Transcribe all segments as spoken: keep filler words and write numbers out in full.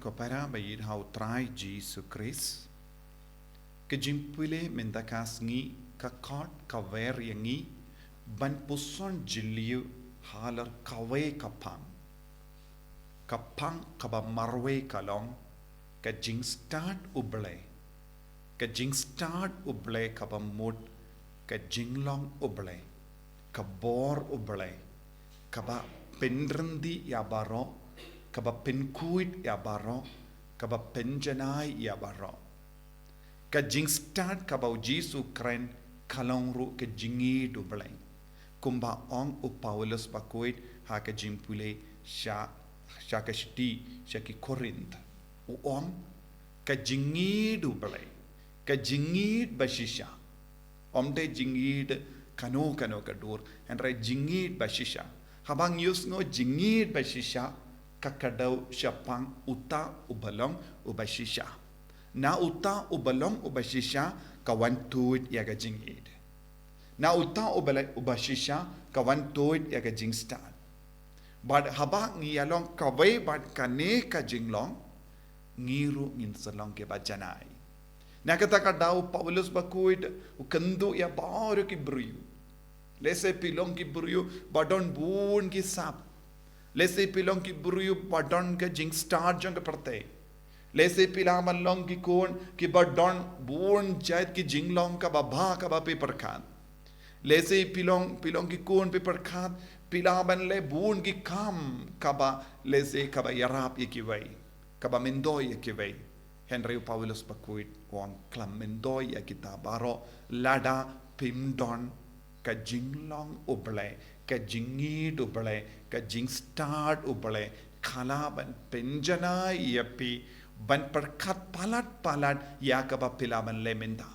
Ko para ba ïeit ha u Trai Jisu Khrist, ka jingpule mynta ka sngi ka khot ka wer ïa ngi ban puson jylliew halor kawei ka phang. Ka phang kaba marwei ka long ka jingstad U Blei. Ka jingstad U Blei kaba mut ka jinglong U Blei, ka bor U Blei, kaba pynryndih ïa baroh, kaba pynkhuid ïa baroh, kaba pynjanai ïa baroh. Ka jingstad kaba u Jisu u kren ka long ruh ka jingïeid U Blei. Kumba ong u Paulus bakhuid ha ka jingpule sha, sha ka shithi sha ki Korinth. U ong ka jingïeid U Blei, ka jingïeid bashisha. Ym dei jingïeid kano kano ka dur, hynrei jingïeid bashisha. Haba ngi ïohsngew jingïeid bashisha, ka kdew shaphang uta uba long uba shisha. Na uta uba long uba shisha ka wan tuid ïa ka jingïeid. Na uta uba long uba shisha ka wan tuid ïa ka jingstad. Bad haba ngi ïalong kawei bad kane ka jinglong, ngi ruh ngin sa long kiba janai. Na kata ka daw u Paulus bakhuid u kynduh ïa baroh ki briew. Lehse phi long ki briew ba don bun ki sap. Lehse phi long ki briew ba don ka jingstad jong ka pyrthei. Lehse phi lah ban long ki khun kiba don bun jait ki jinglong kaba bha kaba phi pyrkhat. Lehse phi long, phi long ki khun phi pyrkhat, phi lah ban leh bun ki kam kaba, lehse kaba ïarap ïa kiwei, kaba myntoi ïa kiwei. Hynrei u Paulus bakhuid u ong khlem myntoi ïa kita baroh, lada phim don ka jinglong U Blei, ka jingïeid U Blei, ka jingstad U Blei, ka lah ban pynjanai ïa phi ban pyrkhat palat palat ïa kaba phi lah ban leh mynta.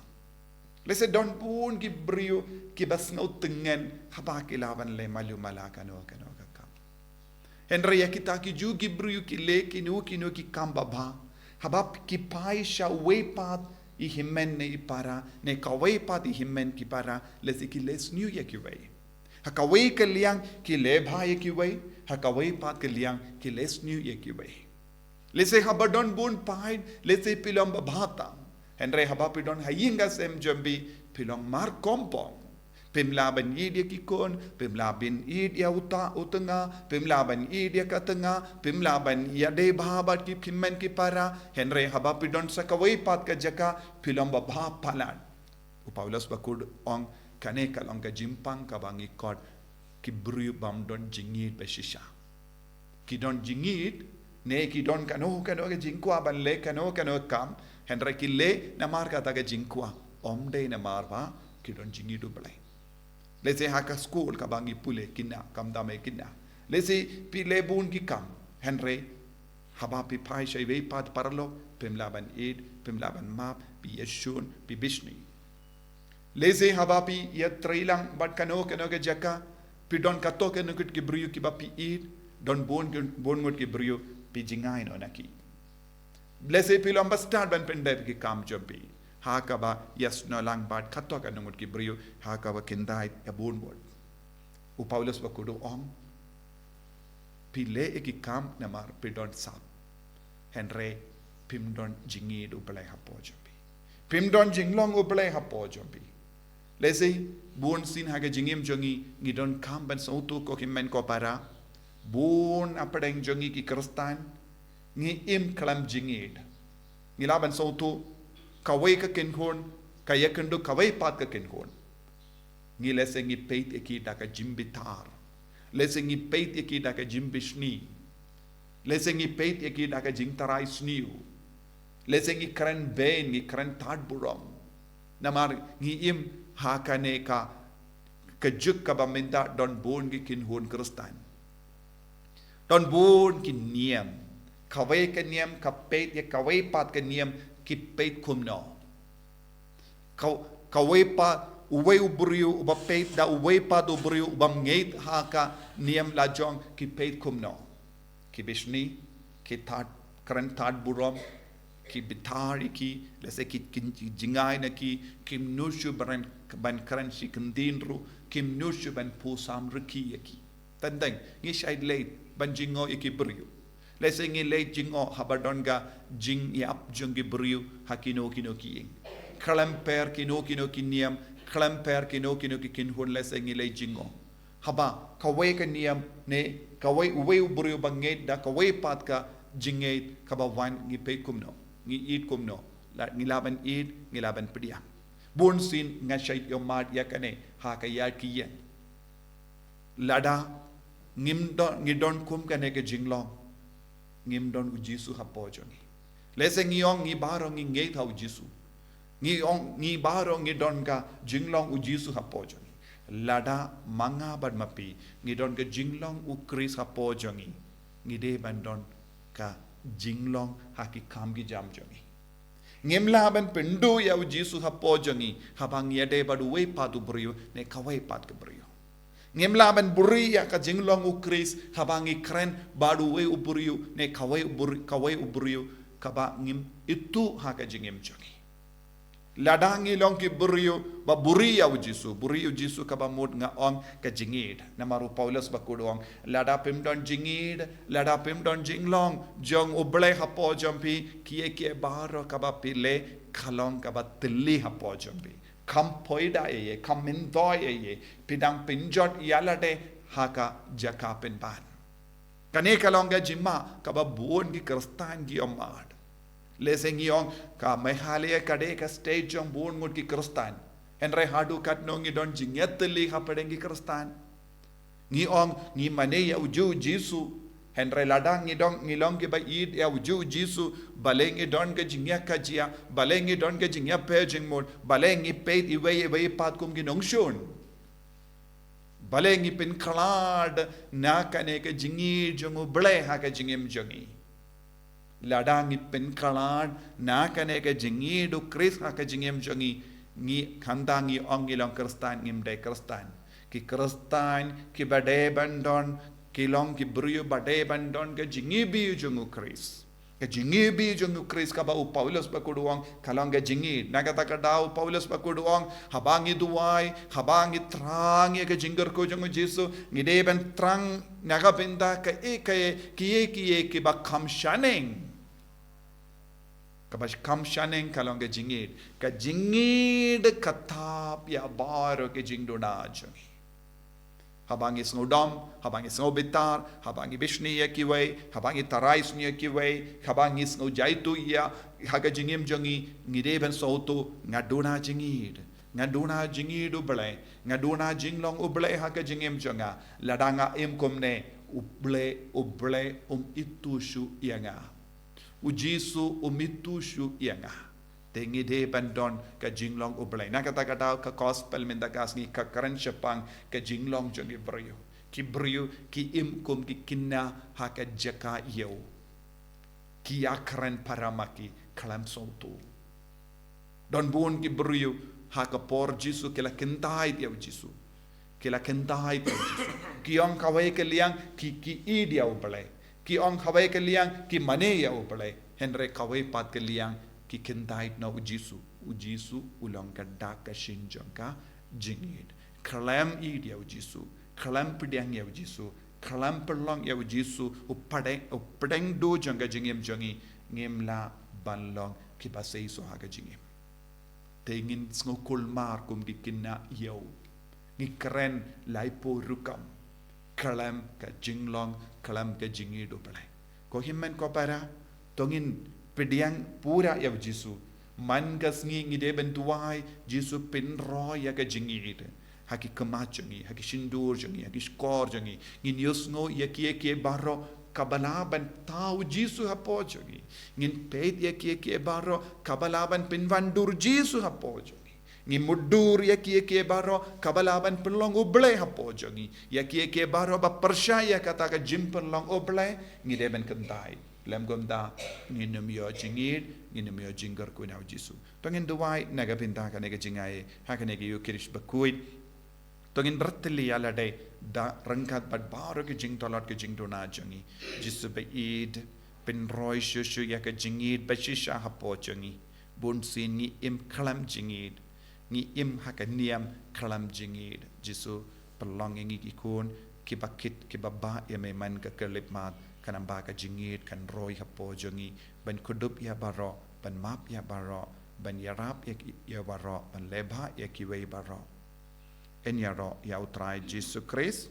Lehse don bun ki briew kiba sngew tyngen haba ki lah ban leh malu mala kano kano ka kam. Hynrei ïa kita ki ju ki briew ki leh kino kino ki kam babha, haba ki phai sha uwei pat i hynmen ne i para, ne kawei pat i hynmen ki para, lehse ki leh sniew ïa kiwei. Ha kawei ka liang ki leh bha ïa kiwei, ha kawei pat ka liang ki leh sniew ïa kiwei. Lehse haba don bun paid, lehse phi long babha tam. Hynrei haba phi don ha ïing ha sem jong phi, phi long mar kompong. Phim lah ban ïeid ïa ki khun, phim lah ban ïeid ïa uta u tnga, phim lah ban ïeid ïa ka tnga, phim lah ban ïadei bha bad ki hynmen ki para, hynrei haba phi don sa kawei pat ka jaka, phi long babha palat. U Paulus bakhuid u ong kane ka long ka jingpang kaba ngi khot ki briew bym don jingïeid bashisha. Ki don jingïeid, ne ki don kano kano ka jingkwah ban leh kano kano ka kam, hynrei ki leh namar kata ka jingkwah, ym dei namar ba ki don jingïeid U Blei. Lehse ha ka skul kaba ngi pule khynnah, kam dame khynnah. Lehse phi leh bun ki kam, hynrei haba phi phai sha iwei pat paralok, phim lah ban ïeid, phim lah ban map, phi ïashun, phi bishni. Lehse haba phi ïatrei lang bad kano kano ka jaka, phi don katto katne ngut ki briew kiba phi ïeid, don bun, bun ngut ki briew phi jngai noh na ki. Lehse phi long ba stad ban pyndep ki kam jong phi, ha kaba ïasnoh lang bad katto katne ngut ki briew, ha kaba khyndai ïa bun bun. U Paulus bakhuid u ong, phi leh ïa ki kam namar phi don sap, hynrei phim don jingïeid U Blei hapoh jong phi. Phim don jinglong U Blei hapoh jong phi. Lehse bun sien ha ka jingim jong ngi, ngi don kam ban sngewthuh ko hynmen ko para. Bun hapdeng jong ngi ki Khristan, ngi im khlem jingïeid. Ngi lah ban sngewthuh kawei ka kynhun ka ïakynduh kawei pat ka kynhun. Ngi lehse ngi peit ïa ki da ka jingbitar. Lehse ngi peit ïa ki da ka jingbishni. Lehse ngi peit ïa ki da ka jingtharai sniew. Lehse ngi kren bein, ngi kren tad burom. Namar ngi im ha kane ka, ka juk kaba mynta don bun ki kynhun Khristan. Don bun ki niam. Kawei ka niam ka peit ïa kawei pat ka niam, ki peit kumno. Ka, kawei pat, uwei u briew uba peit da uwei pat u briew uba ngeit ha ka niam lajong, ki peit kumno. Ki bishni, ki tad, kren tad burom, ki bitar ïa ki, lehse ki, ki jngai na ki, kim nud shuh ban, ban kren shi kyntien ruh, kim nud shuh ban pyrshang ruh ki ïa ki. Tang tang, ngi shait leit ban jngoh ïa ki briew. Lehse ngi leit jngoh haba don ka jingïap jong ki briew ha kino kino ki ïing. Khlem pher kino kino ki niam, khlem pher kino kino ki kynhun, lehse ngi leit jngoh. Haba kawei ka niam ne kawei, uwei u briew ba ngeit da kawei pat ka jingngeit kaba wan, ngi peit kumno, ngi ïeit kumno? La, ngi lah ban ïeit, ngi lah ban pdiang. Bun sien nga shait ïohmad ïa kane ha ka ïa ki ïing. Lada ngim don, ngi don kum kane ka jinglong, ngim don u Jisu hapoh jong ngi. Lehse ngi ong ngi baroh ngi ngeit ha u Jisu. Ngi ong ngi baroh ngi don ka jinglong u Jisu hapoh jong ngi. Lada ma nga bad ma phi ngi don ka jinglong u Khrist hapoh jong ngi, ngi dei ban don ka jinglong ha ki kam ki jam jong ngi. Ngim lah ban pynduh ïa u Jisu hapoh jong ngi haba ngi ïadei bad uwei pat u briew ne kawei pat ka briew. Ngim lah ban buhrieh ïa ka jinglong u Khrist haba ngi kren bad uwei u briew ne kawei u bri-, kawei u briew kaba ngim ithuh ha ka jingim jong ngi. Lada ngi long ki briew ba buhrieh ïa u Jisu, buhrieh u Jisu kaba mut nga ong ka jingïeid. Namar u Paulus bakhuid u ong, lada phim don jingïeid, lada phim don jinglong jong u Blei hapoh jong phi, kiei kiei baroh kaba phi leh ka long kaba thylli hapoh jong phi. Kam poi da ei ei, kam myntoi ei ei, phi dang pynjot ïa lade ha ka jaka pynban. Kane ka long ka jingma kaba bun ki Khristan ki ïohmad. Lehse ngi ong ka Meghalaya ka dei ka state jong bun ngut ki Khristan. Hynrei haduh katno ngi don jingïatylli hapdeng ki Khristan? Ngi ong ngi mane ïa u Jisu. Hynrei lada ngi don, ngi long kiba ïeit ïa u Jisu, balei ngi don ka jingïakajia, balei ngi don ka jingïapher jingmut, balei ngi peit iwei iwei pat kum ki nongshun? Balei ngi pynkhlad na kane ka jingïeid jong u Blei ha ka jingim jong ngi? Lada ngi pynkhlad na kane ka jingïeid u Khrist ha ka jingim jong ngi, ngi, hangta ngi ong ngi long Khristan, ngim dei Khristan. Ki Khristan kiba dei ban don, ki long ki briew ba dei ban don ka jingïeit jong u Khrist. Ka jingïeit jong u Khrist kaba u Paulus bakhuid u ong ka long ka jingïeid. Na kata ka daw u Paulus bakhuid u ong, haba ngi duwai, haba ngi thrang ïa ka jingkyrkhu jong u Jisu, ngi dei ban thrang na ka bynta kaei kaei, kiei kiei kiba kham shaneng. Kaba kham shaneng ka long ka jingïeid. Ka jingïeid ka thap ïa baroh ki jingduna jong ngi. Haba ngi sngewdom, haba ngi sngew bitar, haba ngi bishni ïa kiwei, haba ngi tharai sngi ïa kiwei, haba ngi sngew jaituh ïa, ha ka jingim jong ngi, ngi dei ban sngewthuh, nga duna jingïeid, nga duna jingïeid u Blei, nga duna jinglong u Blei ha ka jingim jong nga. Lada nga im kumne, u Blei, u Blei um ithuh shuh ïa nga. U Jisu um ithuh shuh ïa nga. Te ngi dei ban don ka jinglong u Blei. Na kata ka daw ka gospel mynta ka sngi ka kren shaphang ka jinglong jong ki briew. Ki briew ki im kum ki khynnah ha ka jaka ïew. Ki ïakren para ma ki khlem sngewthuh. Don bun ki briew ha ka por Jisu ki la kyntait ïa u Jisu. Ki la kyntait ïa u Jisu. Ki ong kawei ka liang ki, ki ïeit ïa u Blei. Ki ong kawei ka liang ki mane ïa u Blei. Hynrei kawei pat ka liang ki kyntait na u Jisu. U Jisu u long ka dak ka shin jong ka jingïeid. Khlem ïeit ïa u Jisu, khlem pdiang ïa u Jisu, khlem pynlong ïa u Jisu u pdeng, u pdeng duh jong ka jingim jong ngi, ngim lah ban long kiba seisoh ha ka jingim. Te ngin sngew kulmar kum ki khynnah ïew. Ngi kren laiphew rukom. Khlem ka jinglong, khlem ka jingïeid u Blei. Ko hynmen ko para, to ngin pdiang pura ïa u Jisu. Man ka sngi ngi dei ban duwai, Jisu pynroi ïa ka jingïeid ha ki khmat jong ngi, ha ki shyntur jong ngi, ha ki shkor jong ngi. Ngin ïohsngew ïa kiei kiei baroh kaba lah ban thaw u Jisu hapoh jong ngi. Ngin peit ïa kiei kiei baroh kaba lah ban pynwandur u Jisu hapoh jong ngi. Ngi mutdur ïa kiei kiei baroh kaba lah ban pynlong u Blei hapoh jong ngi. Ïa kiei kiei baroh ba pyrshah ïa kata ka jingpynlong u Blei, ngi dei ban kyntait. Lymda kumta ngin ym ïoh jingïeid, ngin ym ïoh jingkyrkhu na u Jisu. To ngin duwai na ka bynta kane ka jingai ha kane ka Ïukharist bakhuid. To ngin ryngkat ïa lade da ryngkat bad baroh ki jingtlot ki jingduna jong ngi. Jisu baieit, pynroi shuh shuh ïa ka jingïeid bashisha hapoh jong ngi. Bun sien ngi im khlem jingïeid, ngi im ha ka niam khlem jingïeid. Jisu, pynlong ïa ngi ki khun kiba kit, kiba bah ïa me man ka khyllipmat. Kan ym ba ka jingïeit kan roi hapoh jong ngi ban kdup ïa baroh, ban map ïa baroh, ban ïarap ïa ki, ïa baroh, ban leh bha ïa kiwei baroh. Yn ïaroh ïa U Trai Jisu Khrist.